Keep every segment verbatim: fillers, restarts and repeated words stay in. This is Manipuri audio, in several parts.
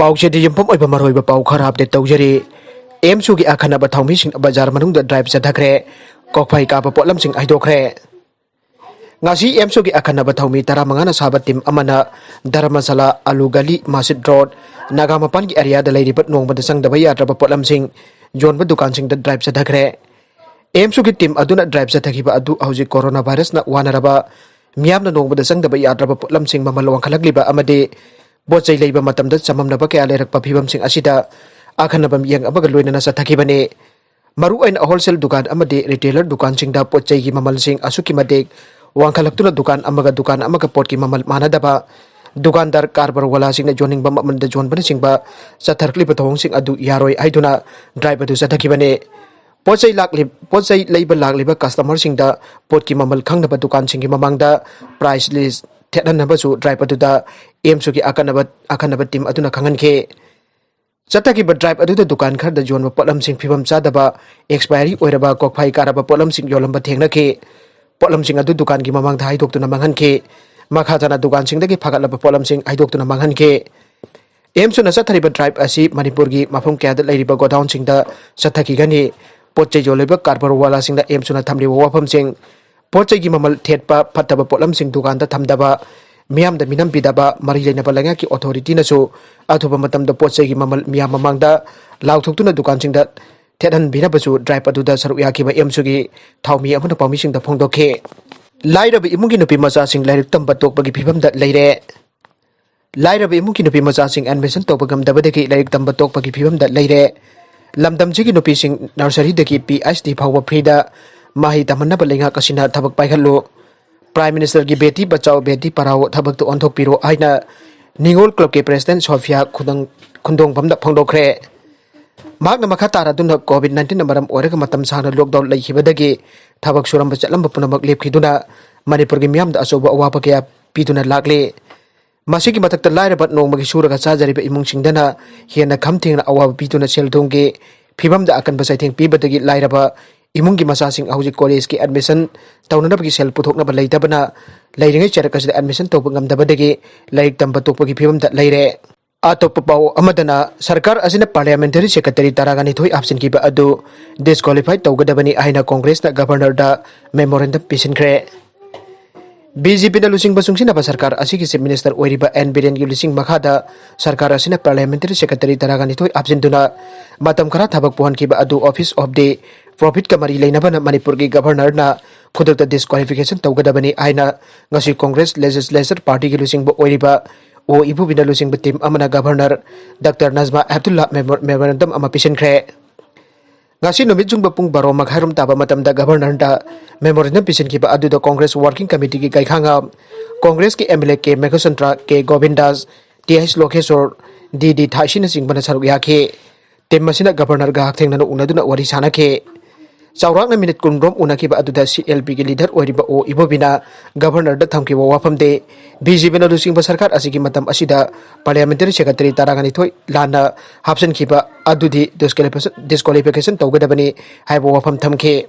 ꯄꯥꯎꯆꯦꯗ ꯌꯨꯝꯐꯝ ꯑꯣꯏꯕ ꯃꯔꯨꯑꯣꯏꯕ ꯄꯥꯎ ꯈꯔ ꯑꯞꯗꯦꯠ ꯇꯧꯖꯔꯤ꯫ ꯑꯦꯝꯁꯨꯒꯤ ꯑꯈꯟꯅꯕ ꯊꯧꯃꯤꯁꯤꯡ ꯕꯖꯥꯔ ꯃꯅꯨꯡꯗ ꯗ꯭ꯔꯥꯏꯚ ꯆꯠꯊꯈ꯭ꯔꯦ꯫ ꯀꯣꯛꯐꯩ ꯀꯥꯕ ꯄꯣꯠꯂꯝꯁꯤꯡ ꯍꯥꯏꯗꯣꯛꯈ꯭ꯔꯦ꯫ ꯉꯁꯤ ꯑꯦꯝꯁꯨꯒꯤ ꯑꯈꯟꯅꯕ ꯊꯧꯃꯤ ꯇꯔꯥꯃꯉꯥꯅ ꯁꯥꯕ ꯇꯤꯝ ꯑꯃꯅ ꯙꯔꯃꯁꯥꯂꯥ, ꯑꯂꯨ ꯒꯂꯤ, ꯃꯁꯖꯤꯗ ꯔꯣꯗ, ꯅꯥꯒꯥ ꯃꯄꯥꯟꯒꯤ ꯑꯦꯔꯤꯌꯥꯗ ꯂꯩꯔꯤꯕ ꯅꯣꯡꯃꯗ ꯆꯪꯗꯕ ꯌꯥꯗ꯭ꯔꯕ ꯄꯣꯠꯂꯝꯁꯤꯡ ꯌꯣꯟꯕ ꯗꯨꯀꯥꯟꯁꯤꯡꯗ ꯗ꯭ꯔꯥꯏꯚ ꯆꯠꯊꯈ꯭ꯔꯦ꯫ ꯑꯦꯝꯁꯨꯒꯤ ꯇꯤꯝ ꯑꯗꯨꯅ ꯗ꯭ꯔꯥꯏꯚ ꯆꯠꯊꯈꯤꯕ ꯑꯗꯨ ꯍꯧꯖꯤꯛ ꯀꯣꯔꯣꯅꯥ ꯚꯥꯏꯔꯁꯅ ꯋꯥꯅꯔꯕ ꯃꯤꯌꯥꯝꯅ ꯅꯣꯡꯃꯗ ꯆꯪꯗꯕ ꯌꯥꯗ꯭ꯔꯕ ꯄꯣꯠꯂꯝꯁꯤꯡ ꯃꯃꯜ ꯋꯥꯡꯈꯠꯂꯛꯂꯤꯕ ꯑꯃꯗꯤ ꯄꯣꯠ ꯆꯩ ꯂꯩꯕ ꯃꯇꯝꯗ ꯆꯃꯝꯅꯕ ꯀꯌꯥ ꯂꯩꯔꯛꯄ ꯐꯤꯕꯝꯁꯤꯡ ꯑꯁꯤꯗ ꯑꯈꯟꯅꯕ ꯃꯤꯠꯌꯦꯡ ꯑꯃꯒ ꯂꯣꯏꯅꯅ ꯆꯠꯊꯈꯤꯕꯅꯤ꯫ ꯃꯔꯨꯑꯣꯏꯅ ꯍꯣꯜꯁꯦꯜ ꯗꯨꯀꯥꯟ ꯑꯃꯗꯤ ꯔꯤꯇꯦꯂꯔ ꯗꯨꯀꯥꯟꯁꯤꯡꯗ ꯄꯣꯠ ꯆꯩꯒꯤ ꯃꯃꯜꯁꯤꯡ ꯑꯁꯨꯛꯀꯤ ꯃꯇꯤꯛ ꯋꯥꯡꯈꯠꯂꯛꯇꯨꯅ ꯗꯨꯀꯥꯟ ꯑꯃꯒ ꯗꯨꯀꯥꯟ ꯑꯃꯒ ꯄꯣꯠꯀꯤ ꯃꯃꯜ ꯃꯥꯟꯅꯗꯕ, ꯗꯨꯀꯥꯟꯗꯥꯔ ꯀꯥꯔꯕꯥꯔ ꯋꯥꯂꯥꯁꯤꯡꯅ ꯌꯣꯟꯅꯤꯡꯕ ꯃꯃꯜꯗ ꯌꯣꯟꯕꯅꯆꯤꯡꯕ ꯆꯠꯊꯔꯛꯂꯤꯕ ꯊꯧꯑꯣꯡꯁꯤꯡ ꯑꯗꯨ ꯌꯥꯔꯣꯏ ꯍꯥꯏꯗꯨꯅ ꯗ꯭ꯔꯥꯏꯚ ꯑꯗꯨ ꯆꯠꯊꯈꯤꯕꯅꯤ꯫ ꯄꯣꯠ ꯆꯩ ꯂꯥꯛꯂꯤ-, ꯄꯣꯠ ꯆꯩ ꯂꯩꯕ ꯂꯥꯛꯂꯤꯕ ꯀꯁꯇꯃꯔꯁꯤꯡꯗ ꯄꯣꯠꯀꯤ ꯃꯃꯜ ꯈꯪꯅꯕ ꯗꯨꯀꯥꯟꯁꯤꯡꯒꯤ ꯃꯃꯥꯡꯗ ꯄ꯭ꯔꯥꯏꯁ ꯂꯤꯁ ꯊꯦꯠꯍꯟꯅꯕꯁꯨ ꯗ꯭ꯔꯥꯏꯚ ꯑꯗꯨꯗ ꯑꯦꯝꯁꯨꯒꯤ ꯑꯀꯟꯅꯕ, ꯑꯈꯟꯅꯕ ꯇꯤꯝ ꯑꯗꯨꯅ ꯈꯪꯍꯟꯈꯤ꯫ ꯆꯠꯊꯈꯤꯕ ꯗ꯭ꯔꯥꯏꯚ ꯑꯗꯨꯗ ꯗꯨꯀꯥꯟ ꯈꯔꯗ ꯌꯣꯟꯕ ꯄꯣꯠꯂꯝꯁꯤꯡ ꯐꯤꯕꯝ ꯆꯥꯗꯕ, ꯑꯦꯛꯁꯄꯥꯏꯔꯤ ꯑꯣꯏꯔꯕ, ꯀꯣꯛꯐꯥꯏ ꯀꯥꯔꯕ ꯄꯣꯠꯂꯝꯁꯤꯡ ꯌꯣꯜꯂꯝꯕ ꯊꯦꯡꯅꯈꯤ꯫ ꯄꯣꯠꯂꯝꯁꯤꯡ ꯑꯗꯨ ꯗꯨꯀꯥꯟꯒꯤ ꯃꯃꯥꯡꯗ ꯍꯥꯏꯗꯣꯛꯇꯨꯅ ꯃꯥꯡꯍꯟꯈꯤ꯫ ꯃꯈꯥ ꯇꯥꯅ ꯗꯨꯀꯥꯟꯁꯤꯡꯗꯒꯤ ꯐꯒꯠꯂꯕ ꯄꯣꯠꯂꯝꯁꯤꯡ ꯍꯥꯏꯗꯣꯛꯇꯨꯅ ꯃꯥꯡꯍꯟꯈꯤ꯫ ꯑꯦꯝꯁꯨꯅ ꯆꯠꯊꯔꯤꯕ ꯗ꯭ꯔꯥꯏꯚ ꯑꯁꯤ ꯃꯅꯤꯄꯨꯔꯒꯤ ꯃꯐꯝ ꯀꯌꯥꯗ ꯂꯩꯔꯤꯕ ꯒꯣꯗꯥꯎꯟꯁꯤꯡꯗ ꯆꯠꯊꯈꯤꯒꯅꯤ꯫ ꯄꯣꯠ ꯆꯩ ꯌꯣꯜꯂꯤꯕ ꯀꯥꯔꯕꯥꯔ ꯋꯥꯂꯥꯁꯤꯡꯗ ꯑꯦꯝꯁꯨꯅ ꯊꯝꯂꯤꯕ ꯋꯥꯐꯝꯁꯤꯡ, ꯄꯣꯠ ꯆꯩꯒꯤ ꯃꯃꯜ ꯊꯦꯠꯄ, ꯐꯠꯇꯕ ꯄꯣꯠꯂꯝꯁꯤꯡ ꯗꯨꯀꯥꯟꯗ ꯊꯝꯗꯕ, ꯃꯤꯌꯥꯝꯗ ꯃꯤꯅꯝ ꯄꯤꯗꯕ, ꯃꯔꯤ ꯂꯩꯅꯕ ꯂꯩꯉꯥꯛꯀꯤ ꯑꯣꯊꯣꯔꯤꯇꯤꯅꯁꯨ ꯑꯊꯨꯕ ꯃꯇꯝꯗ ꯄꯣꯠ ꯆꯩꯒꯤ ꯃꯃꯜ ꯃꯤꯌꯥꯝ ꯃꯃꯥꯡꯗ ꯂꯥꯎꯊꯣꯛꯇꯨꯅ ꯗꯨꯀꯥꯟꯁꯤꯡꯗ ꯊꯦꯠꯍꯟꯕꯤꯅꯕꯁꯨ ꯗ꯭ꯔꯥꯏꯚ ꯑꯗꯨꯗ ꯁꯔꯨꯛ ꯌꯥꯈꯤꯕ ꯑꯦꯝꯁꯨꯒꯤ ꯊꯥꯎꯃꯤ ꯑꯃꯅ ꯄꯥꯎꯃꯤꯁꯤꯡꯗ ꯐꯣꯡꯗꯣꯛꯈꯤ꯫ ꯂꯥꯏꯔꯕ ꯏꯃꯨꯡꯒꯤ ꯅꯨꯄꯤ ꯃꯆꯥꯁꯤꯡ ꯂꯥꯏꯔꯤꯛ ꯇꯝꯕ ꯇꯣꯛꯄꯒꯤ ꯐꯤꯕꯝꯗ ꯂꯩꯔꯦ꯫ ꯂꯥꯏꯔꯕ ꯏꯃꯨꯡꯒꯤ ꯅꯨꯄꯤ ꯃꯆꯥꯁꯤꯡ ꯑꯦꯗꯃꯤꯁꯟ ꯇꯧꯕ ꯉꯝꯗꯕꯗꯒꯤ ꯂꯥꯏꯔꯤꯛ ꯇꯝꯕ ꯇꯣꯛꯄꯒꯤ ꯐꯤꯕꯝꯗ ꯂꯩꯔꯦ꯫ ꯂꯝꯗꯝꯁꯤꯒꯤ ꯅꯨꯄꯤꯁꯤꯡ ꯅꯔꯁꯔꯤꯗꯒꯤ ꯄꯤ ꯑꯩꯆ ꯗꯤ ꯐꯥꯎꯕ ꯐ꯭ꯔꯤꯗ ꯃꯍꯩ ꯇꯝꯍꯟꯅꯕ ꯂꯩꯉꯥꯛ ꯑꯁꯤꯅ ꯊꯕꯛ ꯄꯥꯏꯈꯠꯂꯨ꯫ ꯄ꯭ꯔꯥꯏꯝ ꯃꯤꯅꯤꯁꯇꯔꯒꯤ ꯕꯦꯇꯤ ꯕꯆꯥꯎ ꯕꯦꯇꯤ ꯄꯔꯥꯎ ꯊꯕꯛꯇ ꯑꯣꯟꯊꯣꯛꯄꯤꯔꯣ ꯍꯥꯏꯅ ꯅꯤꯉꯣꯜ ꯀ꯭ꯂꯕꯀꯤ ꯄ꯭ꯔꯦꯁꯤꯗꯦꯟꯠ ꯁꯣꯐꯤꯌꯥ ꯈꯨꯗꯪ-, ꯈꯨꯟꯗꯣꯡꯕꯝꯅ ꯐꯣꯡꯗꯣꯛꯈ꯭ꯔꯦ꯫ ꯃꯍꯥꯛꯅ ꯃꯈꯥ ꯇꯥꯔꯗꯨꯅ ꯀꯣꯚꯤꯗ ꯅꯥꯏꯟꯇꯤꯟꯅ ꯃꯔꯝ ꯑꯣꯏꯔꯒ ꯃꯇꯝ ꯁꯥꯡꯅ ꯂꯣꯛꯗꯥꯎꯟ ꯂꯩꯈꯤꯕꯗꯒꯤ ꯊꯕꯛ ꯁꯨꯔꯝꯕ ꯆꯠꯂꯝꯕ ꯄꯨꯝꯅꯃꯛ ꯂꯦꯞꯈꯤꯗꯨꯅ ꯃꯅꯤꯄꯨꯔꯒꯤ ꯃꯤꯌꯥꯝꯗ ꯑꯆꯧꯕ ꯑꯋꯥꯕ ꯀꯌꯥ ꯄꯤꯗꯨꯅ ꯂꯥꯛꯂꯤ꯫ ꯃꯁꯤꯒꯤ ꯃꯊꯛꯇ ꯂꯥꯏꯔꯕ ꯅꯣꯡꯃꯒꯤ ꯁꯨꯔꯒ ꯆꯥꯖꯔꯤꯕ ꯏꯃꯨꯡꯁꯤꯡꯗꯅ ꯍꯦꯟꯅ ꯈꯝ ꯊꯦꯡꯅ ꯑꯋꯥꯕ ꯄꯤꯗꯨꯅ ꯁꯦꯜ ꯊꯨꯝꯒꯤ ꯐꯤꯕꯝꯗ ꯑꯀꯟꯕ ꯆꯩꯊꯦꯡ ꯄꯤꯕꯗꯒꯤ ꯂꯥꯏꯔꯕ ꯏꯃꯨꯡꯒꯤ ꯃꯆꯥꯁꯤꯡ ꯍꯧꯖꯤꯛ ꯀꯣꯂꯦꯖꯀꯤ ꯑꯦꯗꯃꯤꯁꯟ ꯇꯧꯅꯅꯕꯒꯤ ꯁꯦꯜ ꯄꯨꯊꯣꯛꯅꯕ ꯂꯩꯇꯕꯅ ꯂꯩꯔꯤꯉꯩ ꯆꯔꯛ ꯑꯁꯤꯗ ꯑꯦꯗꯃꯤꯁꯟ ꯇꯧꯕ ꯉꯝꯗꯕꯗꯒꯤ ꯂꯥꯏꯔꯤꯛ ꯇꯝꯕ ꯇꯣꯛꯄꯒꯤ ꯐꯤꯕꯝꯗ ꯂꯩꯔꯦ꯫ ꯑꯇꯣꯞꯄ ꯄꯥꯎ ꯑꯃꯗꯅ, ꯁꯔꯀꯥꯔ ꯑꯁꯤꯅ parliamentary secretary ꯇꯔꯥꯒ ꯅꯤꯊꯣꯏ ꯍꯥꯞꯆꯤꯟꯈꯤꯕ ꯑꯗꯨ disqualify ꯇꯧꯒꯗꯕꯅꯤ ꯍꯥꯏꯅ ꯀꯣꯡꯒ꯭ꯔꯦꯁꯅ ꯒꯚꯔꯅꯔꯗ memorandum ꯄꯤꯁꯤꯟꯈ꯭ꯔꯦ꯫ ꯕꯤ ꯖꯦ ꯄꯤꯅ ꯂꯨꯆꯤꯡꯕ ꯆꯨꯡꯁꯤꯟꯅꯕ ꯁꯔꯀꯥꯔ ꯑꯁꯤꯒꯤ Chief Minister ꯑꯣꯏꯔꯤꯕ ꯑꯦꯟ ꯕꯤꯔꯦꯟꯒꯤ ꯂꯨꯆꯤꯡ ꯃꯈꯥꯗ ꯁꯔꯀꯥꯔ ꯑꯁꯤꯅ parliamentary secretary ꯇꯔꯥꯒ ꯅꯤꯊꯣꯏ ꯍꯥꯞꯆꯤꯟꯗꯨꯅ ꯃꯇꯝ ꯈꯔ ꯊꯕꯛ ꯄꯨꯍꯟꯈꯤꯕ ꯑꯗꯨ office of the profitꯀ ꯃꯔꯤ ꯂꯩꯅꯕꯅ ꯃꯅꯤꯄꯨꯔꯒꯤ ꯒꯚꯔꯅꯔꯅ ꯈꯨꯗꯛꯇ disqualification ꯇꯧꯒꯗꯕꯅꯤ ꯍꯥꯏꯅ ꯉꯁꯤ ꯀꯣꯡꯒ꯭ꯔꯦꯁ Legislature Partyꯒꯤ ꯂꯨꯆꯤꯡꯕ ꯑꯣꯏꯔꯤꯕ ꯑꯣ ꯏꯕꯣꯕꯤꯅ ꯂꯨꯆꯤꯡꯕ team ꯑꯃꯅ governor doctor Najma ꯍꯦꯞꯇꯨꯜꯂꯥ memor-, memorandum ꯑꯃ ꯄꯤꯁꯤꯟꯈ꯭ꯔꯦ꯫ ꯉꯁꯤ ꯅꯨꯃꯤꯠ ꯌꯨꯡꯕ ꯄꯨꯡ ꯕꯥꯔꯣ ꯃꯈꯥꯏꯔꯣꯝ ꯇꯥꯕ ꯃꯇꯝꯗ ꯒꯚꯔꯅꯔꯗ memorandum ꯄꯤꯁꯤꯟꯈꯤꯕ ꯑꯗꯨꯗ ꯀꯣꯡꯒ꯭ꯔꯦꯁ working committeeꯒꯤ ꯀꯩꯈꯥꯡꯉ ꯀꯣꯡꯒ꯭ꯔꯦꯁꯀꯤ M L A K Meghachandra, K Govindas, T H Lokeshor, D D ꯊꯥꯏꯁꯤꯅꯁꯤꯡꯕꯅ ꯁꯔꯨꯛ ꯌꯥꯈꯤ꯫ Team ꯑꯁꯤꯅ ꯒꯚꯔꯅꯔꯒ ꯍꯛꯊꯦꯡꯅꯅ ꯎꯅꯗꯨꯅ ꯋꯥꯔꯤ ꯁꯥꯟꯅꯈꯤ꯫ ꯆꯥꯎꯔꯥꯛꯅ ꯃꯤꯅꯤꯠ ꯀꯨꯟꯔꯣꯝ ꯎꯅꯈꯤꯕ ꯑꯗꯨꯗ ꯁꯤ ꯑꯦꯜ ꯄꯤꯒꯤ leader ꯑꯣꯏꯔꯤꯕ ꯑꯣ ꯏꯕꯣꯕꯤꯅ ꯒꯚꯔꯅꯔꯗ ꯊꯝꯈꯤꯕ ꯋꯥꯐꯝꯗꯤ ꯕꯤ ꯖꯦ ꯄꯤꯅ ꯂꯨꯆꯤꯡꯕ ꯁꯔꯀꯥꯔ ꯑꯁꯤꯒꯤ ꯃꯇꯝ ꯑꯁꯤꯗ parliamentary secretary ꯇꯔꯥꯒ ꯅꯤꯊꯣꯏ ꯂꯥꯟꯅ ꯍꯥꯞꯆꯤꯟꯈꯤꯕ ꯑꯗꯨꯗꯤ disqualification, disqualification ꯇꯧꯒꯗꯕꯅꯤ ꯍꯥꯏꯕ ꯋꯥꯐꯝ ꯊꯝꯈꯤ꯫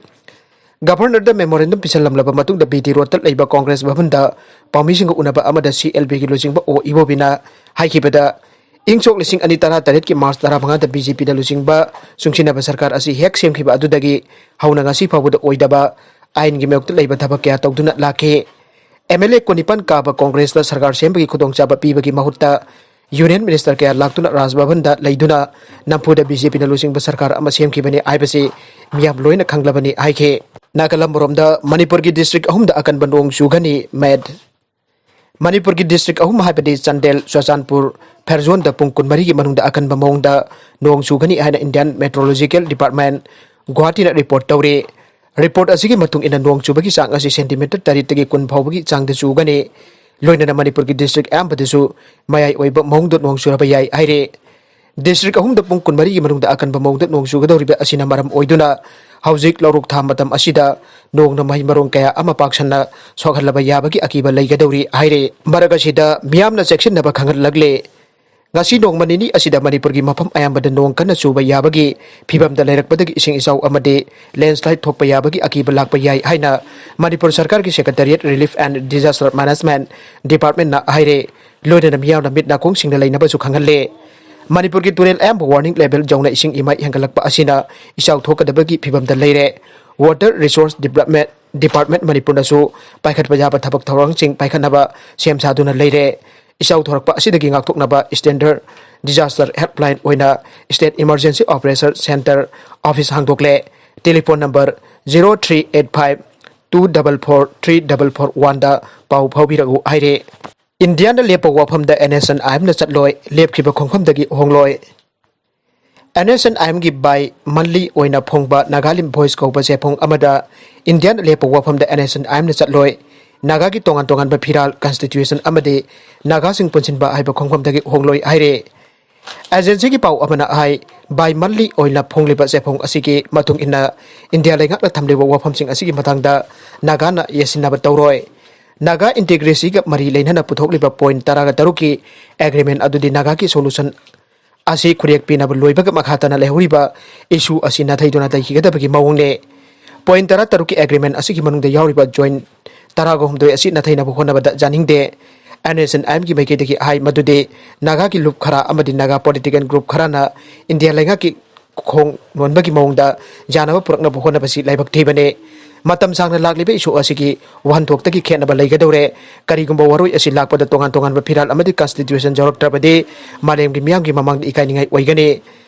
ꯒꯚꯔꯅꯔꯗ memorandum ꯄꯤꯁꯜꯂꯝꯂꯕ ꯃꯇꯨꯡꯗ ꯕꯤ ꯇꯤ ꯔꯣꯗꯇ ꯂꯩꯕ ꯀꯣꯡꯒ꯭ꯔꯦꯁ ꯚꯕꯟꯗ ꯄꯥꯎꯃꯤꯁꯤꯡꯒ ꯎꯅꯕ ꯑꯃꯗ ꯁꯤ ꯑꯦꯜ ꯄꯤꯒꯤ ꯂꯨꯆꯤꯡꯕ ꯑꯣ ꯏꯕꯣꯕꯤꯅ ꯍꯥꯏꯈꯤꯕꯗ, ꯏꯪ ꯁꯣꯛ ꯂꯤꯁꯤꯡ ꯑꯅꯤ ꯇꯔꯥ ꯇꯔꯦꯠꯀꯤ ꯃꯥꯔꯆ ꯇꯔꯥꯃꯉꯥꯗ ꯕꯤ ꯖꯦ ꯄꯤꯅ ꯂꯨꯆꯤꯡꯕ ꯆꯨꯡꯁꯤꯟꯅꯕ ꯁꯔꯀꯥꯔ ꯑꯁꯤ ꯍꯦꯛ ꯁꯦꯝꯈꯤꯕ ꯑꯗꯨꯗꯒꯤ ꯍꯧꯅ ꯉꯁꯤ ꯐꯥꯎꯕꯗ ꯑꯣꯏꯗꯕ ꯑꯥꯏꯟꯒꯤ ꯃꯥꯌꯣꯛꯇ ꯂꯩꯕ ꯊꯕꯛ ꯀꯌꯥ ꯇꯧꯗꯨꯅ ꯂꯥꯛꯈꯤ꯫ ꯑꯦꯝ ꯑꯦꯜ ꯑꯦ ꯀꯨꯟꯅꯤꯄꯥꯟ ꯀꯥꯕ ꯀꯣꯡꯒ꯭ꯔꯦꯁꯅ ꯁꯔꯀꯥꯔ ꯁꯦꯝꯕꯒꯤ ꯈꯨꯗꯣꯡꯆꯥꯕ ꯄꯤꯕꯒꯤ ꯃꯍꯨꯠꯇ Union Minister ꯀꯌꯥ ꯂꯥꯛꯇꯨꯅ ꯔꯥꯖ ꯚꯕꯟꯗ ꯂꯩꯗꯨꯅ ꯅꯝꯐꯨꯗ ꯕꯤ ꯖꯦ ꯄꯤꯅ ꯂꯨꯆꯤꯡꯕ ꯁꯔꯀꯥꯔ ꯑꯃ ꯁꯦꯝꯈꯤꯕꯅꯤ ꯍꯥꯏꯕꯁꯤ ꯃꯤꯌꯥꯝ ꯂꯣꯏꯅ ꯈꯪꯂꯕꯅꯤ ꯍꯥꯏꯈꯤ꯫ ꯅꯥꯒꯥꯂꯝ ꯃꯔꯣꯝꯗ ꯃꯅꯤꯄꯨꯔꯒꯤ district ꯑꯍꯨꯝꯗ ꯑꯀꯟꯕ ꯅꯣꯡ ꯆꯨꯒꯅꯤ꯫ ꯃꯦꯠ꯫ ꯃꯅꯤꯄꯨꯔꯒꯤ district ꯑꯍꯨꯝ ꯍꯥꯏꯕꯗꯤ ꯆꯥꯟꯗꯦꯜ, ꯆꯨꯔꯆꯥꯟꯄꯨꯔ, ꯐꯦꯔꯖꯣꯟꯗ ꯄꯨꯡ ꯀꯨꯟꯃꯔꯤꯒꯤ ꯃꯅꯨꯡꯗ ꯑꯀꯟꯕ ꯃꯑꯣꯡꯗ ꯅꯣꯡ ꯆꯨꯒꯅꯤ ꯍꯥꯏꯅ Indian Meteorological Department, ꯒꯨꯋꯥꯍꯥꯇꯤꯅ report ꯇꯧꯔꯤ꯫ Report ꯑꯁꯤꯒꯤ ꯃꯇꯨꯡ ꯏꯟꯅ ꯅꯣꯡ ꯆꯨꯕꯒꯤ ꯆꯥꯡ ꯑꯁꯤ centimeter ꯇꯔꯦꯠꯇꯒꯤ ꯀꯨꯟ ꯐꯥꯎꯕꯒꯤ ꯆꯥꯡꯗ ꯆꯨꯒꯅꯤ꯫ ꯂꯣꯏꯅꯅ ꯃꯅꯤꯄꯨꯔꯒꯤ district ꯑꯌꯥꯝꯕꯗꯁꯨ ꯃꯌꯥꯏ ꯑꯣꯏꯕ ꯃꯑꯣꯡꯗ ꯅꯣꯡ ꯆꯨꯔꯕ ꯌꯥꯏ ꯍꯥꯏꯔꯤ꯫ District ꯑꯍꯨꯝꯗ ꯄꯨꯡ ꯀꯨꯟꯃꯔꯤꯒꯤ ꯃꯅꯨꯡꯗ ꯑꯀꯟꯕ ꯃꯑꯣꯡꯗ ꯅꯣꯡ ꯆꯨꯒꯗꯧꯔꯤꯕ ꯑꯁꯤꯅ ꯃꯔꯝ ꯑꯣꯏꯗꯨꯅ ꯍꯧꯖꯤꯛ ꯂꯧꯔꯣꯛ ꯊꯥ ꯃꯇꯝ ꯑꯁꯤꯗ ꯅꯣꯡꯅ ꯃꯍꯩ ꯃꯔꯣꯡ ꯀꯌꯥ ꯑꯃ ꯄꯥꯛ ꯁꯟꯅ ꯁꯣꯛꯍꯜꯂꯕ ꯌꯥꯕꯒꯤ ꯑꯀꯤꯕ ꯂꯩꯒꯗꯧꯔꯤ ꯍꯥꯏꯔꯤ꯫ ꯃꯔꯛ ꯑꯁꯤꯗ ꯃꯤꯌꯥꯝꯅ ꯆꯦꯛꯁꯤꯟꯅꯕ ꯈꯪꯍꯜꯂꯛꯂꯤ꯫ ꯉꯁꯤ ꯅꯣꯡꯃ ꯅꯤꯅꯤ ꯑꯁꯤꯗ ꯃꯅꯤꯄꯨꯔꯒꯤ ꯃꯐꯝ ꯑꯌꯥꯝꯕꯗ ꯅꯣꯡ ꯀꯟꯅ ꯆꯨꯕ ꯌꯥꯕꯒꯤ ꯐꯤꯕꯝꯗ ꯂꯩꯔꯛꯄꯗꯒꯤ ꯏꯁꯤꯡ ꯏꯆꯥꯎ ꯑꯃꯗꯤ ꯂꯦꯟꯁꯂꯥꯏꯠ ꯊꯣꯛꯄ ꯌꯥꯕꯒꯤ ꯑꯀꯤꯕ ꯂꯥꯛꯄ ꯌꯥꯏ ꯍꯥꯏꯅ ꯃꯅꯤꯄꯨꯔ ꯁꯔꯀꯥꯔꯒꯤ Secretariat Relief and Disaster Management Departmentꯅ ꯍꯥꯏꯔꯦ꯫ ꯂꯣꯏꯅꯅ ꯃꯤꯌꯥꯝꯅ ꯃꯤꯠ ꯅꯥꯀꯣꯡꯁꯤꯡꯗ ꯂꯩꯅꯕꯁꯨ ꯈꯪꯍꯜꯂꯦ꯫ ꯃꯅꯤꯄꯨꯔꯒꯤ ꯇꯨꯔꯦꯜ ꯑꯌꯥꯝꯕ warning level ꯌꯧꯅ ꯏꯁꯤꯡ ꯏꯃꯥꯏ ꯍꯦꯟꯒꯠꯂꯛꯄ ꯑꯁꯤꯅ ꯏꯆꯥꯎ ꯊꯣꯛꯀꯗꯕꯒꯤ ꯐꯤꯕꯝꯗ ꯂꯩꯔꯦ꯫ Water Resource Development Department ꯃꯅꯤꯄꯨꯔꯅꯁꯨ ꯄꯥꯏꯈꯠꯄ ꯌꯥꯕ ꯊꯕꯛ ꯊꯧꯔꯥꯡꯁꯤꯡ ꯄꯥꯏꯈꯠꯅꯕ ꯁꯦꯝ ꯁꯥꯗꯨꯅ ꯂꯩꯔꯦ꯫ ꯏꯆꯥꯎ ꯊꯣꯔꯛꯄ ꯑꯁꯤꯗꯒꯤ ꯉꯥꯛꯊꯣꯛꯅꯕ Standard Disaster Helpline ꯑꯣꯏꯅ State Emergency Operation Center office ꯍꯥꯡꯗꯣꯛꯂꯦ꯫ Telephone number zero three eight five two double four three double four oneꯗ ꯄꯥꯎ ꯐꯥꯎꯕꯤꯔꯛꯎ ꯍꯥꯏꯔꯦ꯫ ꯏꯟꯗꯤꯌꯥꯅ ꯂꯦꯞꯄ ꯋꯥꯐꯝꯗ NSCN-IMꯅ ꯆꯠꯂꯣꯏ, ꯂꯦꯞꯈꯤꯕ ꯈꯣꯡꯐꯝꯗꯒꯤ ꯍꯣꯡꯂꯣꯏ꯫ NSCN-IMꯒꯤ bi-monthly ꯑꯣꯏꯅ ꯐꯣꯡꯕ Nagalim Voice ꯀꯧꯕ ꯆꯦꯐꯣꯡ ꯑꯃꯗ ꯏꯟꯗꯤꯌꯥꯅ ꯂꯦꯞꯄ ꯋꯥꯐꯝꯗ NSCN-IMꯅ ꯆꯠꯂꯣꯏ, ꯅꯥꯒꯥꯒꯤ ꯇꯣꯉꯥꯟ ꯇꯣꯉꯥꯟꯕ ꯐꯤꯔꯥꯜ, constitution ꯑꯃꯗꯤ ꯅꯥꯒꯥꯁꯤꯡ ꯄꯨꯟꯁꯤꯟꯕ ꯍꯥꯏꯕ ꯈꯣꯡꯐꯝꯗꯒꯤ ꯍꯣꯡꯂꯣꯏ ꯍꯥꯏꯔꯦ꯫ Agencyꯒꯤ ꯄꯥꯎ ꯑꯃꯅ ꯍꯥꯏ, bi-monthly ꯑꯣꯏꯅ ꯐꯣꯡꯂꯤꯕ ꯆꯦꯐꯣꯡ ꯑꯁꯤꯒꯤ ꯃꯇꯨꯡ ꯏꯟꯅ ꯏꯟꯗꯤꯌꯥ ꯂꯩꯉꯥꯛꯅ ꯊꯝꯂꯤꯕ ꯋꯥꯐꯝꯁꯤꯡ ꯑꯁꯤꯒꯤ ꯃꯇꯥꯡꯗ ꯅꯥꯒꯥꯅ ꯌꯦꯠꯁꯤꯟꯅꯕ ꯇꯧꯔꯣꯏ꯫ ꯅꯥꯒꯥ integrity-ꯒ ꯃꯔꯤ ꯂꯩꯅꯅ ꯄꯨꯊꯣꯛꯂꯤꯕ point ꯇꯔꯥꯒ ꯇꯔꯨꯛꯀꯤ agreement ꯑꯗꯨꯗꯤ ꯅꯥꯒꯥꯒꯤ solution ꯑꯁꯤ ꯈꯨꯔꯦꯛ ꯄꯤꯅꯕ ꯂꯣꯏꯕꯒ ꯃꯈꯥ ꯇꯥꯅ ꯂꯩꯍꯧꯔꯤꯕ issue ꯑꯁꯤ ꯅꯥꯊꯩꯗꯨꯅ ꯂꯩꯈꯤꯒꯗꯕꯒꯤ ꯃꯑꯣꯡꯅꯦ꯫ Point ꯇꯔꯥ ꯇꯔꯨꯛꯀꯤ agreement ꯑꯁꯤꯒꯤ ꯃꯅꯨꯡꯗ ꯌꯥꯎꯔꯤꯕ joint ꯇꯔꯥꯒ ꯍꯨꯝꯗꯣꯏ ꯑꯁꯤ ꯅꯥꯊꯩꯅꯕ ꯍꯣꯠꯅꯕꯗ ꯌꯥꯅꯤꯡꯗꯦ꯫ NSCN-IMꯒꯤ ꯃꯥꯏꯀꯩꯗꯒꯤ ꯍꯥꯏ ꯃꯗꯨꯗꯤ ꯅꯥꯒꯥꯒꯤ ꯂꯨꯞ ꯈꯔ ꯑꯃꯗꯤ ꯅꯥꯒꯥ political group ꯈꯔꯅ ꯏꯟꯗꯤꯌꯥ ꯂꯩꯉꯥꯛꯀꯤ ꯈꯣꯡ ꯅꯣꯟꯕꯒꯤ ꯃꯑꯣꯡꯗ ꯌꯥꯅꯕ ꯄꯨꯔꯛꯅꯕ ꯍꯣꯠꯅꯕꯁꯤ ꯂꯥꯏꯕꯛ ꯊꯤꯕꯅꯤ꯫ ꯃꯇꯝ ꯁꯥꯡꯅ ꯂꯥꯛꯂꯤꯕ issue ꯑꯁꯤꯒꯤ ꯋꯥꯍꯟꯊꯣꯛꯇꯒꯤ ꯈꯦꯠꯅꯕ ꯂꯩꯒꯗꯧꯔꯦ꯫ ꯀꯔꯤꯒꯨꯝꯕ ꯋꯥꯔꯣꯏ ꯑꯁꯤ ꯂꯥꯛꯄꯗ ꯇꯣꯉꯥꯟ ꯇꯣꯉꯥꯟꯕ ꯐꯤꯔꯥꯜ ꯑꯃꯗꯤ constitution ꯌꯧꯔꯛꯇ꯭ꯔꯕꯗꯤ ꯃꯥꯂꯦꯝꯒꯤ ꯃꯤꯌꯥꯝꯒꯤ ꯃꯃꯥꯡꯗ ꯏꯀꯥꯏꯅꯤꯡꯉꯥꯏ ꯑꯣꯏꯒꯅꯤ꯫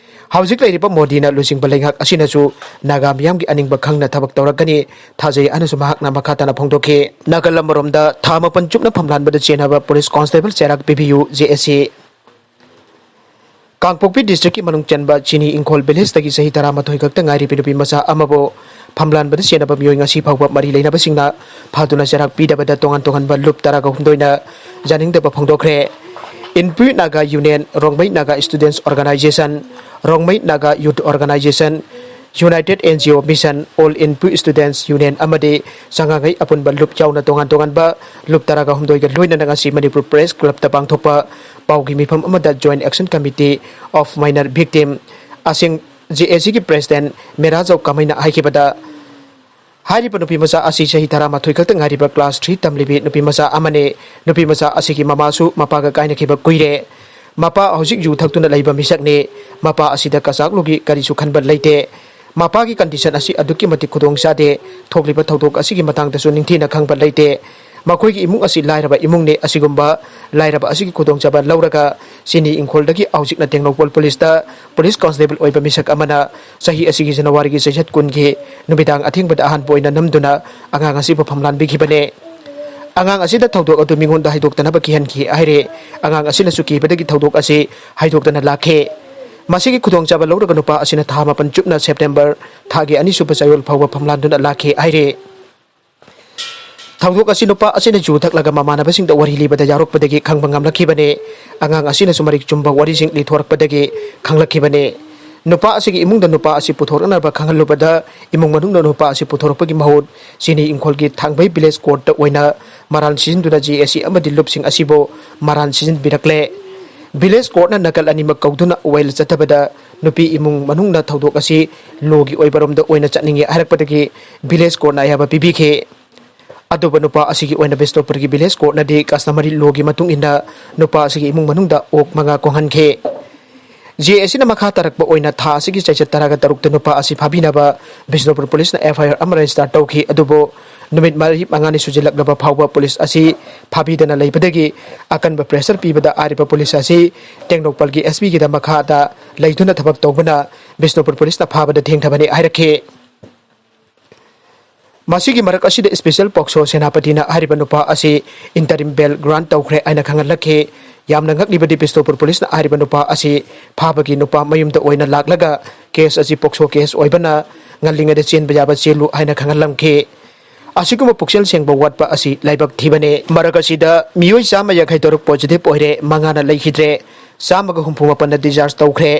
ꯍꯧꯖꯤꯛ ꯂꯩꯔꯤꯕ ꯃꯣꯗꯤꯅ ꯂꯨꯆꯤꯡꯕ ꯂꯩꯉꯥꯛ ꯑꯁꯤꯅꯁꯨ ꯅꯥꯒꯥ ꯃꯤꯌꯥꯝꯒꯤ ꯑꯅꯤꯡꯕ ꯈꯪꯅ ꯊꯕꯛ ꯇꯧꯔꯛꯀꯅꯤ ꯊꯥꯖꯩ ꯍꯥꯏꯅꯁꯨ ꯃꯍꯥꯛꯅ ꯃꯈꯥ ꯇꯥꯅ ꯐꯣꯡꯗꯣꯛꯈꯤ꯫ ꯅꯥꯀꯜ ꯑꯃꯔꯣꯝꯗ, ꯊꯥ ꯃꯥꯄꯟ ꯆꯨꯞꯅ ꯐꯝꯂꯥꯟꯕꯗ ꯆꯦꯟꯅꯕ police constable ꯆꯩꯔꯥꯛ ꯄꯤꯕꯤꯌꯨ, JAC꯫ ꯀꯥꯡꯄꯣꯛꯄꯤ district-ꯀꯤ ꯃꯅꯨꯡ ꯆꯟꯕ ꯆꯤꯅꯤ ꯏꯪꯈꯣꯜ village-ꯇꯒꯤ ꯆꯍꯤ ꯇꯔꯥꯃꯥꯊꯣꯏ ꯈꯛꯇ ꯉꯥꯏꯔꯤꯕꯤ ꯅꯨꯄꯤ ꯃꯆꯥ ꯑꯃꯕꯨ ꯐꯝꯂꯥꯟꯕꯗ ꯆꯦꯟꯅꯕ ꯃꯤꯑꯣꯏ ꯉꯁꯤ ꯐꯥꯎꯕ ꯃꯔꯤ ꯂꯩꯅꯕꯁꯤꯡꯅ ꯐꯥꯗꯨꯅ ꯆꯩꯔꯥꯛ ꯄꯤꯗꯕꯗ ꯇꯣꯉꯥꯟ ꯇꯣꯉꯥꯟꯕ ꯂꯨꯞ ꯇꯔꯥꯒ ꯍꯨꯝꯗꯣꯏꯅ ꯌꯥꯅꯤꯡꯗꯕ ꯐꯣꯡꯗꯣꯛꯈ꯭ꯔꯦ꯫ Inpui Naga union, Rongmei Naga students organization, Rongmei Naga youth organization, United N G O Mission, All Inpu Students Union ꯑꯃꯗꯤ ꯆꯉꯥꯡꯉꯩ ꯑꯄꯨꯟꯕ ꯂꯨꯞ ꯌꯥꯎꯅ ꯇꯣꯉꯥꯟ ꯇꯣꯉꯥꯟꯕ ꯂꯨꯞ ꯇꯔꯥꯒ ꯍꯨꯝꯗꯣꯏꯒ ꯂꯣꯏꯅꯅ ꯉꯁꯤ ꯃꯅꯤꯄꯨꯔ ꯄ꯭ꯔꯦꯁ ꯀ꯭ꯂꯕꯇ ꯄꯥꯡꯊꯣꯛꯄ ꯄꯥꯎꯒꯤ ꯃꯤꯐꯝ ꯑꯃꯗ Joint Action Committee of Minor Victim ꯑꯁꯤꯡ J A Cꯒꯤ ꯄ꯭ꯔꯦꯁꯤꯗꯦꯟ ꯃꯦꯔꯥꯖꯧ ꯀꯥꯃꯩꯅ ꯍꯥꯏꯈꯤꯕꯗ, ꯍꯥꯏꯔꯤꯕ ꯅꯨꯄꯤ ꯃꯆꯥ ꯑꯁꯤ ꯆꯍꯤ ꯇꯔꯥꯃꯥꯊꯣꯏ ꯈꯛꯇ ꯉꯥꯏꯔꯤꯕ class three ꯇꯝꯂꯤꯕꯤ ꯅꯨꯄꯤ ꯃꯆꯥ ꯑꯃꯅꯤ꯫ ꯅꯨꯄꯤ ꯃꯆꯥ ꯑꯁꯤꯒꯤ ꯃꯃꯥꯁꯨ ꯃꯄꯥꯒ ꯀꯥꯏꯅꯈꯤꯕ ꯀꯨꯏꯔꯦ꯫ ꯃꯄꯥ ꯍꯧꯖꯤꯛ ꯌꯨ ꯊꯛꯇꯨꯅ ꯂꯩꯕ ꯃꯤꯁꯛꯅꯤ꯫ ꯃꯄꯥ ꯑꯁꯤꯗ ꯀꯆꯥꯛꯂꯨꯒꯤ ꯀꯔꯤꯁꯨ ꯈꯟꯕ ꯂꯩꯇꯦ꯫ ꯃꯄꯥꯒꯤ condition ꯑꯁꯤ ꯑꯗꯨꯛꯀꯤ ꯃꯇꯤꯛ ꯈꯨꯗꯣꯡ ꯆꯥꯗꯦ꯫ ꯊꯣꯛꯂꯤꯕ ꯊꯧꯗꯣꯛ ꯑꯁꯤꯒꯤ ꯃꯇꯥꯡꯗꯁꯨ ꯅꯤꯡꯊꯤꯅ ꯈꯪꯕ ꯂꯩꯇꯦ꯫ ꯃꯈꯣꯏꯒꯤ ꯏꯃꯨꯡ ꯑꯁꯤ ꯂꯥꯏꯔꯕ ꯏꯃꯨꯡꯅꯤ꯫ ꯑꯁꯤꯒꯨꯝꯕ ꯂꯥꯏꯔꯕ ꯑꯁꯤꯒꯤ ꯈꯨꯗꯣꯡꯆꯥꯕ ꯂꯧꯔꯒ ꯁꯤꯅꯤ ꯏꯪꯈꯣꯜꯗꯒꯤ ꯍꯧꯖꯤꯛꯅ ꯇꯦꯡꯅꯧꯄꯜ ꯄꯨꯂꯤꯁꯇ ꯄꯨꯂꯤꯁ ꯀꯣꯟꯁꯇꯦꯕꯜ ꯑꯣꯏꯕ ꯃꯤꯁꯛ ꯑꯃꯅ ꯆꯍꯤ ꯑꯁꯤꯒꯤ ꯖꯅꯋꯥꯔꯤꯒꯤ ꯆꯩꯆꯠ ꯀꯨꯟꯒꯤ ꯅꯨꯃꯤꯗꯥꯡ ꯑꯊꯦꯡꯕꯗ ꯑꯍꯥꯟꯕ ꯑꯣꯏꯅ ꯅꯝꯗꯨꯅ ꯑꯉꯥꯡ ꯑꯁꯤꯕꯨ ꯐꯝꯂꯥꯟꯕꯤꯈꯤꯕꯅꯦ꯫ ꯑꯉꯥꯡ ꯑꯁꯤꯗ ꯊꯧꯗꯣꯛ ꯑꯗꯨ ꯃꯤꯉꯣꯟꯗ ꯍꯥꯏꯗꯣꯛꯇꯅꯕ ꯀꯤꯍꯟꯈꯤ ꯍꯥꯏꯔꯦ꯫ ꯑꯉꯥꯡ ꯑꯁꯤꯅꯁꯨ ꯀꯤꯕꯗꯒꯤ ꯊꯧꯗꯣꯛ ꯑꯁꯤ ꯍꯥꯏꯗꯣꯛꯇꯅ ꯂꯥꯛꯈꯤ꯫ ꯃꯁꯤꯒꯤ ꯈꯨꯗꯣꯡꯆꯥꯕ ꯂꯧꯔꯒ ꯅꯨꯄꯥ ꯑꯁꯤꯅ ꯊꯥ ꯃꯥꯄꯟ ꯆꯨꯞꯅ September ꯊꯥꯒꯤ ꯑꯅꯤꯁꯨꯕ ꯆꯌꯣꯜ ꯐꯥꯎꯕ ꯐꯝꯂꯥꯟꯗꯨꯅ ꯂꯥꯛꯈꯤ ꯍꯥꯏꯔꯦ꯫ ꯊꯧꯗꯣꯛ ꯑꯁꯤ ꯅꯨꯄꯥ ꯑꯁꯤꯅ ꯌꯨ ꯊꯛꯂꯒ ꯃꯃꯥꯟꯅꯕꯁꯤꯡꯗ ꯋꯥꯔꯤ ꯂꯤꯕꯗ ꯌꯥꯎꯔꯛꯄꯗꯒꯤ ꯈꯪꯕ ꯉꯝꯂꯛꯈꯤꯕꯅꯤ꯫ ꯑꯉꯥꯡ ꯑꯁꯤꯅꯁꯨ ꯃꯔꯤꯛ ꯆꯨꯝꯕ ꯋꯥꯔꯤꯁꯤꯡ ꯂꯤꯊꯣꯔꯛꯄꯗꯒꯤ ꯈꯪꯂꯛꯈꯤꯕꯅꯤ꯫ ꯅꯨꯄꯥ ꯑꯁꯤꯒꯤ ꯏꯃꯨꯡꯗ ꯅꯨꯄꯥ ꯑꯁꯤ ꯄꯨꯊꯣꯔꯛꯅꯕ ꯈꯪꯍꯜꯂꯨꯕꯗ ꯏꯃꯨꯡ ꯃꯅꯨꯡꯅ ꯅꯨꯄꯥ ꯑꯁꯤ ꯄꯨꯊꯣꯔꯛꯄꯒꯤ ꯃꯍꯨꯠ ꯁꯤꯅꯤ ꯏꯪꯈꯣꯜꯒꯤ ꯊꯥꯡꯕꯩ village courtꯇ ꯑꯣꯏꯅ ꯃꯔꯥꯜ ꯁꯤꯖꯤꯟꯗꯨꯅ J A C ꯑꯃꯗꯤ ꯂꯨꯞꯁꯤꯡ ꯑꯁꯤꯕꯨ ꯃꯔꯥꯜ ꯁꯤꯖꯤꯟꯕꯤꯔꯛꯂꯦ꯫ Village courtꯅ ꯅꯥꯀꯜ ꯑꯅꯤꯃꯛ ꯀꯧꯗꯨꯅ ꯋꯥꯌꯦꯜ ꯆꯠꯊꯕꯗ ꯅꯨꯄꯤ ꯏꯃꯨꯡ ꯃꯅꯨꯡꯅ ꯊꯧꯗꯣꯛ ꯑꯁꯤ lawꯒꯤ ꯑꯣꯏꯕ ꯔꯣꯝꯗ ꯑꯣꯏꯅ ꯆꯠꯅꯤꯡꯉꯤ ꯍꯥꯏꯔꯛꯄꯗꯒꯤ village courtꯅ ꯑꯌꯥꯕ ꯄꯤꯕꯤꯈꯤ꯫ ꯑꯗꯨꯕꯨ ꯅꯨꯄꯥ ꯑꯁꯤꯒꯤ ꯑꯣꯏꯅ ꯕꯤꯁꯅꯨꯄꯨꯔꯒꯤ village courtꯅꯗꯤ customary lawꯒꯤ ꯃꯇꯨꯡ ꯏꯟꯅ ꯅꯨꯄꯥ ꯑꯁꯤꯒꯤ ꯏꯃꯨꯡ ꯃꯅꯨꯡꯗ ꯑꯣꯛ ꯃꯉꯥ ꯈꯣꯡꯍꯟꯈꯤ꯫ J A Cꯅ ꯃꯈꯥ ꯇꯥꯔꯛꯄ ꯑꯣꯏꯅ ꯊꯥ ꯑꯁꯤꯒꯤ ꯆꯩꯆꯠ ꯇꯔꯥꯒ ꯇꯔꯨꯛꯇ ꯅꯨꯄꯥ ꯑꯁꯤ ꯐꯥꯕꯤꯅꯕ ꯕꯤꯁꯅꯨꯄꯨꯔ ꯄꯨꯂꯤꯁꯅ F I R ꯑꯃ register ꯇꯧꯈꯤ꯫ ꯑꯗꯨꯕꯨ ꯅꯨꯃꯤꯠ ꯃꯔꯤ ꯃꯉꯥꯅꯤ ꯁꯨꯖꯤꯜꯂꯛꯂꯕ ꯐꯥꯎꯕ ꯄꯨꯂꯤꯁ ꯑꯁꯤ ꯐꯥꯕꯤꯗꯅ ꯂꯩꯕꯗꯒꯤ ꯑꯀꯟꯕ pressure ꯄꯤꯕꯗ ꯍꯥꯏꯔꯤꯕ ꯄꯨꯂꯤꯁ ꯑꯁꯤ ꯇꯦꯡꯅꯧꯄꯜꯒꯤ S Pꯒꯤꯗ ꯃꯈꯥꯗ ꯂꯩꯗꯨꯅ ꯊꯕꯛ ꯇꯧꯕꯅ ꯕꯤꯁꯅꯨꯄꯨꯔ ꯄꯨꯂꯤꯁꯅ ꯐꯥꯕꯗ ꯊꯦꯡꯊꯕꯅꯤ ꯍꯥꯏꯔꯛꯈꯤ꯫ ꯃꯁꯤꯒꯤ ꯃꯔꯛ ꯑꯁꯤꯗ special POCSO ꯁꯦꯅꯥꯄꯇꯤꯅ ꯍꯥꯏꯔꯤꯕ ꯅꯨꯄꯥ ꯑꯁꯤ interim bail grant ꯇꯧꯈ꯭ꯔꯦ ꯍꯥꯏꯅ ꯈꯪꯍꯜꯂꯛꯈꯤ꯫ ꯌꯥꯝꯅ ꯉꯛꯂꯤꯕꯗꯤ ꯕꯤꯁꯅꯨꯄꯨꯔ ꯄꯨꯂꯤꯁꯅ ꯍꯥꯏꯔꯤꯕ ꯅꯨꯄꯥ ꯑꯁꯤ ꯐꯥꯕꯒꯤ ꯅꯨꯄꯥ ꯃꯌꯨꯝꯗ ꯑꯣꯏꯅ ꯂꯥꯛꯂꯒ case ꯑꯁꯤ POCSO case ꯑꯣꯏꯕꯅ ꯉꯜꯂꯤꯉꯩꯗ ꯆꯦꯟꯕ ꯌꯥꯕ ꯆꯦꯜꯂꯨ ꯍꯥꯏꯅ ꯈꯪꯍꯜꯂꯝꯈꯤ꯫ ꯑꯁꯤꯒꯨꯝꯕ ꯄꯨꯛꯆꯦꯜ ꯁꯦꯡꯕ ꯋꯥꯠꯄ ꯑꯁꯤ ꯂꯥꯏꯕꯛ ꯊꯤꯕꯅꯤ꯫ ꯃꯔꯛ ꯑꯁꯤꯗ ꯃꯤꯑꯣꯏ ꯆꯥꯝꯃ ꯌꯥꯡꯈꯩ ꯇꯔꯨꯛ positive ꯑꯣꯏꯔꯦ, ꯃꯉꯥꯅ ꯂꯩꯈꯤꯗ꯭ꯔꯦ, ꯆꯥꯝꯃꯒ ꯍꯨꯝꯐꯨ ꯃꯥꯄꯟꯅ discharge ꯇꯧꯈ꯭ꯔꯦ꯫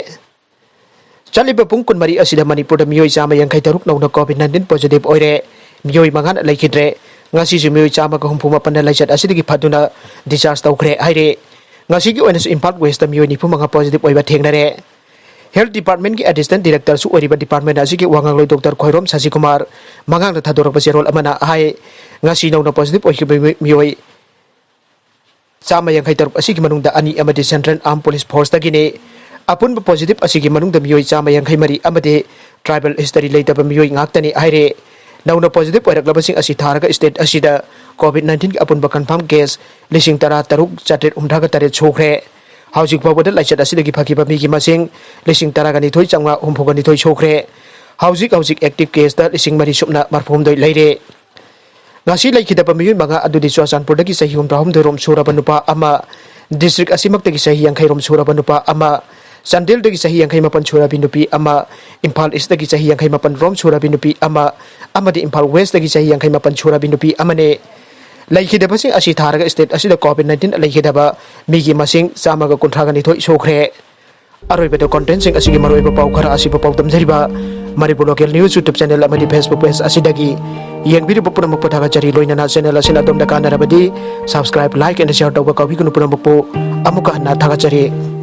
ꯆꯠꯂꯤꯕ ꯄꯨꯡ ꯀꯨꯟꯃꯔꯤ ꯑꯁꯤꯗ ꯃꯅꯤꯄꯨꯔꯗ ꯃꯤꯑꯣꯏ ꯆꯥꯝꯃ ꯌꯥꯡꯈꯩ ꯇꯔꯨꯛ ꯅꯧꯅ COVID nineteen positive ꯑꯣꯏꯔꯦ꯫ ꯃꯤꯑꯣꯏ ꯃꯉꯥꯅ ꯂꯩꯈꯤꯗ꯭ꯔꯦ꯫ ꯉꯁꯤꯁꯨ ꯃꯤꯑꯣꯏ ꯆꯥꯝꯃꯒ ꯍꯨꯝꯐꯨ ꯃꯥꯄꯟꯅ ꯂꯥꯏꯆꯠ ꯑꯁꯤꯗꯒꯤ ꯐꯗꯨꯅ discharge ꯇꯧꯈ꯭ꯔꯦ ꯍꯥꯏꯔꯦ꯫ ꯉꯁꯤꯒꯤ ꯑꯣꯏꯅꯁꯨ ꯏꯝꯐꯥꯜ ꯋꯦꯁꯇ ꯃꯤꯑꯣꯏ ꯅꯤꯐꯨ ꯃꯉꯥ positive ꯑꯣꯏꯕ ꯊꯦꯡꯅꯔꯦ꯫ Health Department ꯀꯤ Assistant Director ꯁꯨ ꯑꯣꯏꯔꯤꯕ department ꯑꯁꯤꯒꯤ ꯋꯥ ꯉꯥꯡꯂꯣꯏ Doctor ꯈ꯭ꯋꯥꯏꯔꯣꯝ ꯁꯥꯁꯤꯀꯨꯃꯥꯔ ꯃꯉꯥꯡꯅ ꯊꯥꯗꯣꯔꯛꯄ ꯆꯦꯔꯣꯜ ꯑꯃꯅ ꯍꯥꯏ, ꯉꯁꯤ ꯅꯧꯅ positive ꯑꯣꯏꯈꯤꯕ ꯃꯤꯑꯣꯏ, ꯃꯤꯑꯣꯏ ꯆꯥꯝꯃ ꯌꯥꯡꯈꯩ ꯇꯔꯨꯛ ꯑꯁꯤꯒꯤ ꯃꯅꯨꯡꯗ ꯑꯅꯤ ꯑꯃꯗꯤ Central Armed Police Force ꯇꯒꯤꯅꯤ꯫ ꯑꯄꯨꯟꯕ positive ꯑꯁꯤꯒꯤ ꯃꯅꯨꯡꯗ ꯃꯤꯑꯣꯏ ꯆꯥꯝꯃ ꯌꯥꯡꯈꯩ ꯃꯔꯤ ꯑꯃꯗꯤ tribal history ꯂꯩꯇꯕ ꯃꯤꯑꯣꯏ ꯉꯥꯛꯇꯅꯤ ꯍꯥꯏꯔꯦ꯫ ꯅꯧꯅ positive ꯑꯣꯏꯔꯛꯂꯕꯁꯤꯡ ꯑꯁꯤ ꯊꯥꯔꯒ state ꯑꯁꯤꯗ COVID nineteen ꯒꯤ ꯑꯄꯨꯟꯕ confirm case ꯂꯤꯁꯤꯡ ꯇꯔꯥ ꯇꯔꯨꯛ ꯆꯥꯇ꯭ꯔꯦꯠ ꯍꯨꯝꯗ꯭ꯔꯥꯒ ꯇꯔꯦꯠ ꯁꯨꯈ꯭ꯔꯦ꯫ ꯍꯧꯖꯤꯛ ꯐꯥꯎꯕꯗ ꯂꯥꯏꯆꯠ ꯑꯁꯤꯗꯒꯤ ꯐꯈꯤꯕ ꯃꯤꯒꯤ ꯃꯁꯤꯡ ꯂꯤꯁꯤꯡ ꯇꯔꯥꯒ ꯅꯤꯊꯣꯏ ꯆꯥꯝꯃꯉꯥ ꯍꯨꯝꯐꯨꯒ ꯅꯤꯊꯣꯏ ꯁꯨꯈ꯭ꯔꯦ꯫ ꯍꯧꯖꯤꯛ ꯍꯧꯖꯤꯛ active case ꯇ ꯂꯤꯁꯤꯡ ꯃꯔꯤ ꯁꯨꯞꯅ ꯃꯔꯐꯨ ꯍꯨꯝꯗꯣꯏ ꯂꯩꯔꯦ꯫ ꯉꯁꯤ ꯂꯩꯈꯤꯗꯕ ꯃꯤꯑꯣꯏ ꯃꯉꯥ ꯑꯗꯨꯗꯤ ꯆꯨꯔꯥꯆꯥꯟꯄꯨꯔꯗꯒꯤ ꯆꯍꯤ ꯍꯨꯝꯗ꯭ꯔꯥ ꯍꯨꯝꯗꯣꯏ ꯔꯣꯝ ꯁꯨꯔꯕ ꯅꯨꯄꯥ ꯑꯃ, district ꯑꯁꯤꯃꯛꯇꯒꯤ ꯆꯍꯤ ꯌꯥꯡꯈꯩ ꯔꯣꯝ ꯁꯨꯔꯕ ꯅꯨꯄꯥ ꯑꯃ, ꯆꯥꯟꯗꯦꯜꯗꯒꯤ ꯆꯍꯤ ꯌꯥꯡꯈꯩ ꯃꯥꯄꯟ ꯁꯨꯔꯕꯤ ꯅꯨꯄꯤ ꯑꯃ, ꯏꯝꯐꯥꯜ East ꯇꯒꯤ ꯆꯍꯤ ꯌꯥꯡꯈꯩ ꯃꯥꯄꯟ ꯔꯣꯝ ꯁꯨꯔꯕꯤ ꯅꯨꯄꯤ ꯑꯃ, ꯑꯃꯗꯤ ꯏꯝꯐꯥꯜ West ꯇꯒꯤ ꯆꯍꯤ ꯌꯥꯡꯈꯩ ꯃꯥꯄꯟ ꯁꯨꯔꯕꯤ ꯅꯨꯄꯤ ꯑꯃꯅꯤ꯫ ꯂꯩꯈꯤꯗꯕꯁꯤꯡ ꯑꯁꯤ ꯊꯥꯔꯒ state ꯑꯁꯤꯗ COVID nineteen ꯂꯩꯈꯤꯗꯕ ꯃꯤꯒꯤ ꯃꯁꯤꯡ ꯆꯥꯝꯃꯒ ꯀꯨꯟꯊ꯭ꯔꯥꯒ ꯅꯤꯊꯣꯏ ꯁꯨꯈ꯭ꯔꯦ꯫ ꯑꯔꯣꯏꯕꯗ content ꯁꯤꯡ ꯑꯁꯤꯒꯤ ꯃꯔꯨꯑꯣꯏꯕ ꯄꯥꯎ ꯈꯔ ꯑꯁꯤꯕꯨ ꯄꯥꯎꯗꯝꯖꯔꯤꯕ Manipur Local News YouTube channel ꯑꯃꯗꯤ Facebook page ꯑꯁꯤꯗꯒꯤ꯫ ꯌꯦꯡꯕꯤꯔꯤꯕ ꯄꯨꯝꯅꯃꯛꯄꯨ ꯊꯥꯒꯠꯆꯔꯤ, ꯂꯣꯏꯅꯅ channel ꯑꯁꯤꯅ ꯑꯗꯣꯝꯗ ꯀꯥꯟꯅꯔꯕꯗꯤ subscribe, like and share ꯇꯧꯕ ꯀꯥꯎꯕꯤꯒꯅꯨ꯫ ꯄꯨꯝꯅꯃꯛꯄꯨ ꯑꯃꯨꯛꯀ ꯍꯟꯅ ꯊꯥꯒꯠꯆꯔꯤ꯫